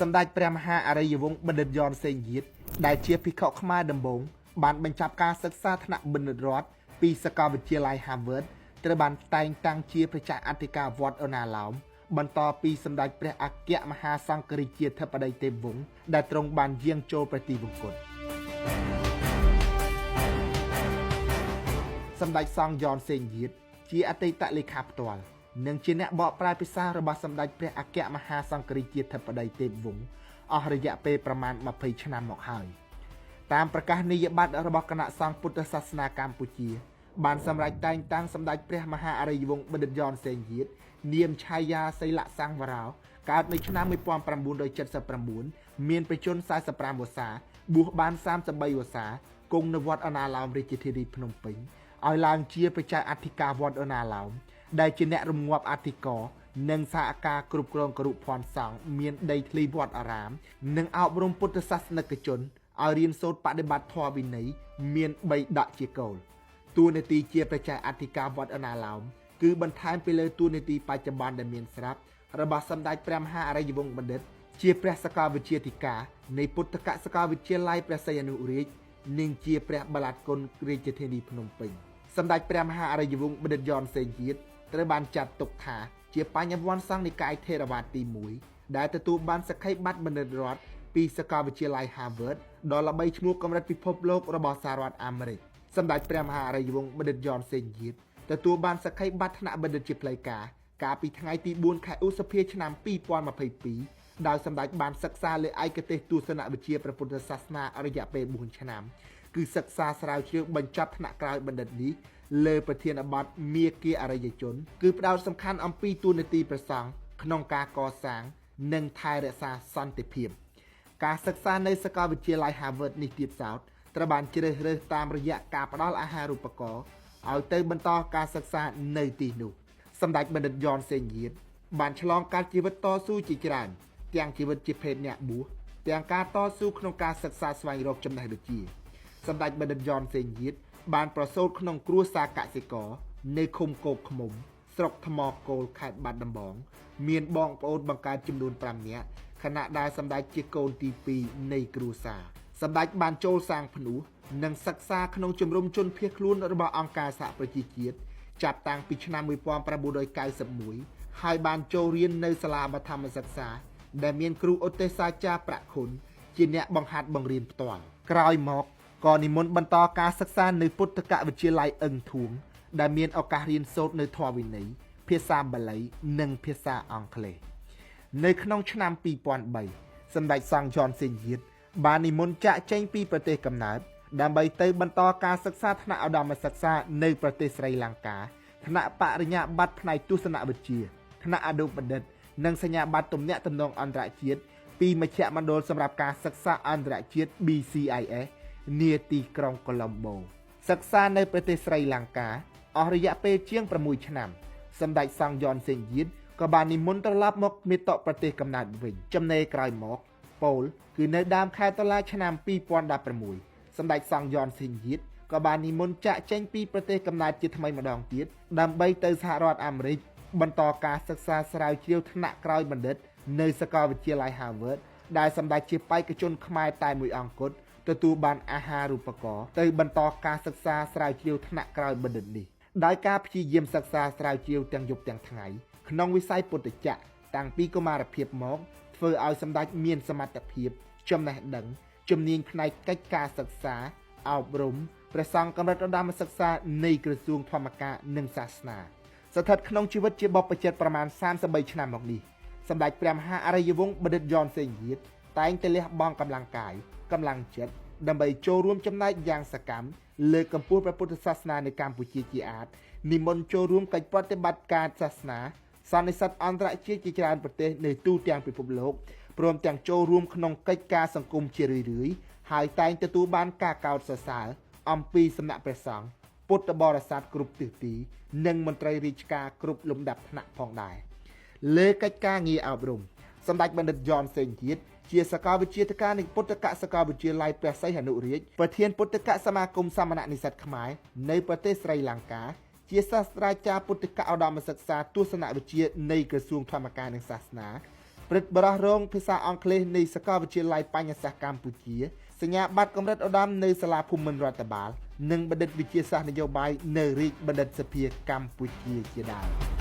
សម្ដេចព្រះមហាអរិយវង្សបណ្ឌិតយ៉នសេងយាតដែលជាភិក្ខុខ្មែរដំបូងបានបញ្ចប់ការសិក្សាថ្នាក់បណ្ឌិតរដ្ឋពីសាកលវិទ្យាល័យ Harvard ត្រូវបានតែងតាំងជាព្រះចៅអធិការវត្តឧណ្ណាលោមបន្តពីសម្ដេចព្រះអគ្គមហាសង្ឃរាជាធិបតីទេពវង្សដែលទ្រង់បានយាងចូលព្រះទីវង្គតសម្ដេចសង្ឃយ៉នសេងយាតជាអតីតលេខាផ្ទាល់និងជាអ្នកបកប្រែភាសារបស់សម្ដេចព្រះអគ្គមហាសង្ឃរាជាធិបតីទេពវង្សអស់រយៈពេលប្រមាណ20ឆ្នាំមកហើយតាមប្រកាសនីយបត្ររបស់គណៈសង្ឃពុទ្ធសាសនាកម្ពុជា បានសម្រេចតែងតាំងសម្ដេចព្រះមហាអរិយវង្សបណ្ឌិតយ៉នសេងយាតនាមឆាយាសីលសង្វរោកើតនៅឆ្នាំ1979មានប្រជជន45វស្សាបួសបាន33វស្សាគង់នៅវត្តអនាឡោមរាជធានីភ្នំពេញឲ្យឡើងជាព្រះចៅអធិការវត្តអនាឡោមដែលជាអ្នករងាប់អធិការនិងសហការគ្រប់គ្រងគរុភ័ណ្ឌសង្ឃមានដីធ្លីវត្តអារាម និងអប់រំពុទ្ធសាសនិកជនឲ្យរៀនសូត្របដិបត្តិធម៌វិន័យមាន3ដកជាគោលតួនាទីជាព្រះចៅអធិការវត្តអនាឡោមគឺបន្ថែមពីលើតួនាទីបច្ចុប្បន្នដែលមានស្រាប់របស់សម្ដេចព្រះមហាអរិយវង្សបណ្ឌិតជាព្រះសកលវិទ្យាធិការនៃពុទ្ធកសកលវិទ្យាល័យព្រះសីហនុរាជនិងជាព្រះបលាតគុណរាជធានីភ្នំពេញសម្ដេចព្រះមហាអរិយវង្សបណ្ឌិតយ៉នសេងយាតត្រូវបានចាត់ទុកថាជាបញ្ញវន្តសង្ឃនិកាយថេរវាទទី1ដែលទទួលបានសក្ខីប័ត្របណ្ឌិតរដ្ឋពីសាកលវិទ្យាល័យ Harvard ដ៏ល្បីឈ្មោះកម្រិតពិភពលោករបស់សហរដ្ឋអាមេរិកសម្ដេចព្រះមហាអរិយវង្សបណ្ឌិតយ៉នសេងយាតទទួលបានសក្ខីប័ត្រថ្នាក់បណ្ឌិតជាផ្លូវការកាលពីថ្ងៃទី4ខែឧសភាឆ្នាំ2022ដោយសម្ដេចបានសិក្សាលើឯកទេសទស្សនវិជ្ជាព្រះពុទ្ធសាសនារយៈពេល4ឆ្នាំគឺសិក្សាស្រាវជ្រាវបញ្ចប់ថ្នាក់ក្រោយបណ្ឌិតនេះលើប្រធានបទមាគ៌ាអរិយជនគឺផ្ដោតសំខាន់អំពីតួនាទីព្រះសង្ឃក្នុងការកសាងនិងថែរក្សាសន្តិភាពការសិក្សានៅសាកលវិទ្យាល័យ Harvard នេះទៀតសោតត្រូវបានជ្រើសរើសតាមរយៈការផ្ដល់អាហារូបករណ៍ឲ្យទៅបន្តការសិក្សានៅទីនោះសម្ដេចបណ្ឌិតយ៉នសេងយាតបានឆ្លងកាត់ជីវិតតស៊ូជាច្រើនទាំងជីវិតជាភេទអ្នកបួសទាំងការតស៊ូក្នុងការសិក្សាស្វែងរកចំណេះវិជ្ជាសម្ដេចបណ្ឌិតយ៉នសេងយាតបានប្រសូតក្នុងគ្រួសារកសិករនៅឃុំគោកឃ្មុំស្រុកថ្មគោលខេត្តបាត់ដំបងមានបងប្អូនបង្កើតចំនួន5នាក់ខណៈដែលសម្ដេចជាកូនទី2នៃគ្រួសារសម្ដេចបានចូលសាងភ្នួសនិងសិក្សាក្នុងជំរំជនភៀសខ្លួនរបស់អង្គការសហប្រជាជាតិចាប់តាំងពីឆ្នាំ1991ហើយបានចូលរៀននៅសាលាបឋមសិក្សាដែលមានគ្រូឧទ្ទេសសាចារ្យប្រាក់ខុនជាអ្នកបង្ហាត់បង្រៀនផ្ទាល់ក្រោយមកក៏និមន្តបន្តការសិក្សានៅពុទ្ធកវិទ្យាល័យអឹងធួងដែលមានឱកាសរៀនសូត្រនៅធម៌វិន័យភាសាបាលីនិងភាសាអង់គ្លេសនៅក្នុងឆ្នាំ2003សម្ដេចសង្ឃយ៉នសេងយាតបាននិមន្តចាកចេញពីប្រទេសកំណើតដើម្បីទៅបន្តការសិក្សាថ្នាក់ឧត្តមសិក្សានៅប្រទេសស្រីលង្កាថ្នាក់បរិញ្ញាបត្រផ្នែកទស្សនវិជ្ជាថ្នាក់អនុបណ្ឌិតនិងសញ្ញាបត្រទំនាក់ទំនងអន្តរជាតិពីមជ្ឈមណ្ឌលសម្រាប់ការសិក្សាអន្តរជាតិ BCIS នាទីក្រុងកូឡុំបូសិក្សានៅប្រទេសស្រីលង្កាអស់រយៈពេលជាង6ឆ្នាំសម្ដេចសង្ឃយ៉នសេងយាតក៏បាននិមន្តត្រឡប់មកមាតុប្រទេសកំណើតវិញចំណេក្រោយមកពោលគឺនៅដើមខែតុលាឆ្នាំ2016សម្ដេចសង្ឃយ៉នសេងយាតក៏បាននិមន្តចាកចេញពីប្រទេសកំណើតជាថ្មីម្ដងទៀតដើម្បីទៅសហរដ្ឋអាមេរិកបន្តការសិក្សាស្រាវជ្រាវថ្នាក់ក្រោយបណ្ឌិតនៅសាកលវិទ្យាល័យ Harvard ដែលសម្ដេចជាបេក្ខជនខ្មែរតែមួយអង្គគត់ទទួលបានអាហារូបករណ៍ទៅបន្តការសិក្សាស្រាវជ្រាវថ្នាក់ក្រោយបណ្ឌិតនេះដោយការព្យាយាមសិក្សាស្រាវជ្រាវទាំងយប់ទាំងថ្ងៃក្នុងវិស័យពុទ្ធចក្រតាំងពីកុមារភាពមកធ្វើឲ្យសម្ដេចមានសមត្ថភាពចំណេះដឹងជំនាញផ្នែកកិច្ចការសិក្សាអប់រំព្រះសង្ឃកម្រិតឧត្តមសិក្សានៃក្រសួងធម្មការនិងសាសនាស្ថិតក្នុងជីវិតជាបព្វជិតប្រមាណ33ឆ្នាំមកនេះសម្ដេចព្រះមហាអរិយវង្សបណ្ឌិតយ៉នសេងយាតតែងតែលះបង់កម្លាំងកាយកម្លាំងចិត្តដើម្បីចូលរួមចំណែកយ៉ាងសកម្មលើកកម្ពស់ព្រះពុទ្ធសាសនានៅកម្ពុជាជាអាទិនិមន្តចូលរួមកិច្ចប្រតិបត្តិការសាសនាសន្និសីទអន្តរជាតិជាច្រើនប្រទេសនៅទូទាំងពិភពលោកព្រមទាំងចូលរួមក្នុងកិច្ចការសង្គមជារឿយៗហើយតែងទទួលបានការកោតសរសើរអំពីសំណាក់ព្រះសង្ឃពុទ្ធបរិស័ទគ្រប់ទិសទីនិងមន្ត្រីរាជការគ្រប់លំដាប់ថ្នាក់ផងដែរលើកិច្ចការងារអប់រំសម្ដេចបណ្ឌិតយ៉នសេងយាតជាសកលវិទ្យាធិការនៃពុទ្ធកសកលវិទ្យាល័យព្រះសីហនុរាជប្រធានពុទ្ធកសមាគមសមណនិស្សិតខ្មែរនៅប្រទេសស្រីលង្កាជាសាស្ត្រាចារ្យពុទ្ធកឧត្តមសិក្សាទស្សនវិជ្ជានៃក្រសួងធម្មការនិងសាសនា ព្រឹទ្ធបរិះរងភាសាអង់គ្លេសនៃសាកលវិទ្យាល័យបញ្ញសាស្ត្រកម្ពុជាសញ្ញាបត្រកម្រិតឧត្តមនៅសាលាភូមិន្ទរដ្ឋបាល និងបណ្ឌិតវិទ្យាសាស្ត្រនយោបាយនៅរាជបណ្ឌិតសភាកម្ពុជាជាដើម។